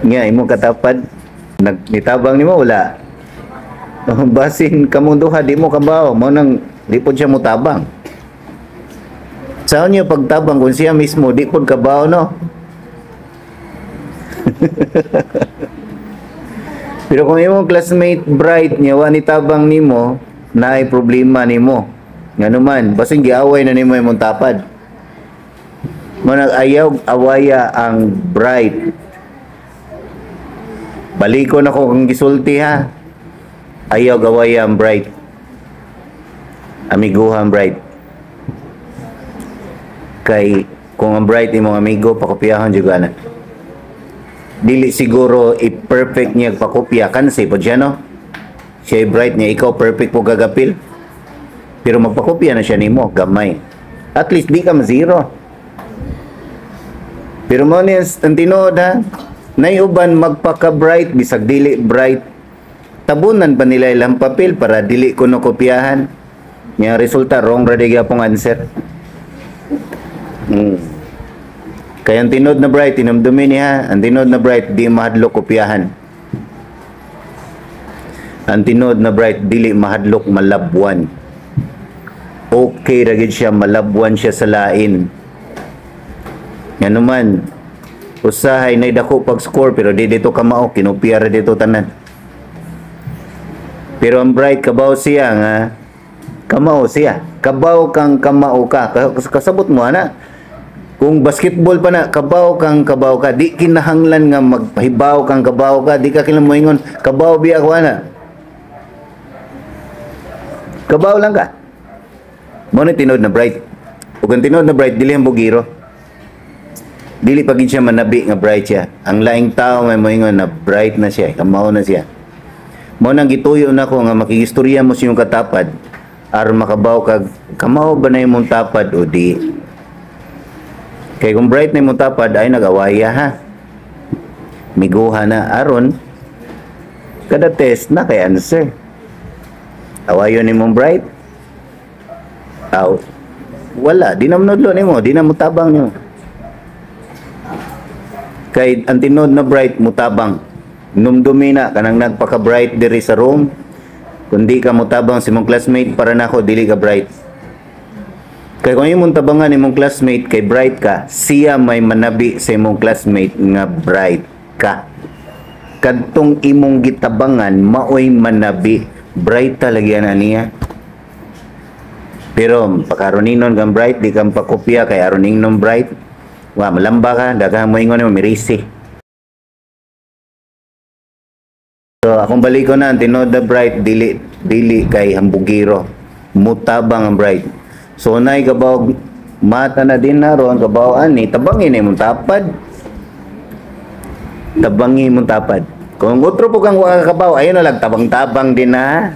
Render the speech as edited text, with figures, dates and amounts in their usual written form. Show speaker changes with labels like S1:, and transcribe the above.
S1: Nga imong katapad nagnitabang nimo, wala. Basin kamong duha di mo kabaw, mao nang di pod siya motabang. Sa niya pagtabang kung siya mismo di pod kabaw, no? Pero kung imong classmate bright niya wa ni tabang nimo, naay problema nimo. Ngano man, basin giaway na nimo imong tapad. Mao nang ayaw awaya ang bright. Balikon ako kung gisulti ha. Ayaw gawaya ang bright. Amiguha ang bright. Kay kung ang bright imong amigo, pakopyahon jud ana. Dili siguro i-perfect niya pakopya kansi po siya, no? Siya bright niya, ikaw perfect po gagapil. Pero magpakopya na siya nimo gamay. At least di ka ma-zero. Pero mo niya ang tinuod ha, nay uban magpaka-bright bisag dili bright. Tabunan pa nila ilang papel para dili kuno kopyahan. Nya resulta, wrong ra di gyapong answer. Kaya ang tinuod na bright, tinumdumi niya, ang tinuod na bright, di mahadlok kopyahan. Ang tinuod na bright, dili mahadlok malabwan. Okay ra gid siya, malabwan siya sa lain. Nga naman, usahay na dako pag score pero di dito kamao, kinopya ra dito tanan. Pero ang bright, kabaw siya nga kamao siya. Kabaw kang kamao ka. Kasabot mo ana. Kung basketball pa na, kabaw kang kabaw ka. Di kinahanglan nga magpahibaw kang kabaw ka. Di ka kinahanglan moingon, kabaw biya ko ana. Kabaw lang ka. Mo ni tinuod na bright. Ug ang tinuod na bright dili ang bugiro. Dili pa gid siya manabi nga bright siya. Ang laing tao may moingon na bright na siya, kamao na siya. Mo nang gituyo nako nga makigistorya mo sa iyong katapad aron makabaw kag kamao ba na imong tapad o di. Kay kung bright na imong tapad ay nagawaya ha. Miguha na aron kada test na kay answer. Awayon nimong bright. Aw, wala, di na manudlo nimo, di na mutabang nimo. Kay ang tinuod na bright mutabang. Numdumi na kanang nagpaka-bright diri sa room. Kung di ka mutabang sa imong classmate, para nako dili ka bright. Kay kung imong tabangan imong classmate kay bright ka, siya may manabi sa imong classmate nga bright ka. Kadtong imong gitabangan maoy manabi, bright talaga na niya. Pero pakaron kang bright, di kang pakopya kay aron ingnon bright. Wa malamba ka, daghan mo ingon mo mirisi. So akong baliko na ang tinuod na bright dili dili kay hambugiro. Mutabang ang bright. So nay kabaw mata na din na ron kabaw ani tabangin imong tapad. Tabangi imong tapad. Kung otro po kang wa kabaw, ayun na lang tabang-tabang din na.